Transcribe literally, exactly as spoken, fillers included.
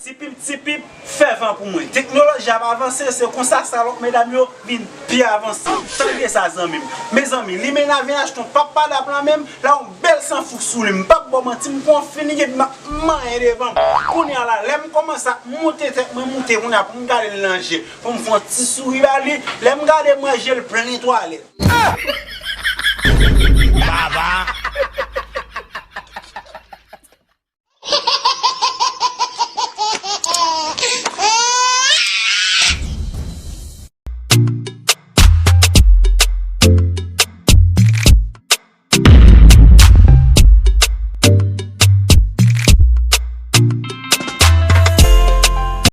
Tipip, tipip, fè van pou mwen. Teknoloji ap avanse, se konsa salòp medam yo vin pi avanse. Tande sa, zanmi m. Mezanmi, limena vin achte yon pap padap la menm, la yon bèl san fouk sou li. M p ap ba w manti, m pran fini, epi m ap manyen devan m. Kounye a la, lè m kòmanse ap moute tèt mwen, moute kounye a pou m gade l nan je, pou m fè yon ti souri ba li, lè m gade m wè je l plen twalèt. Baba!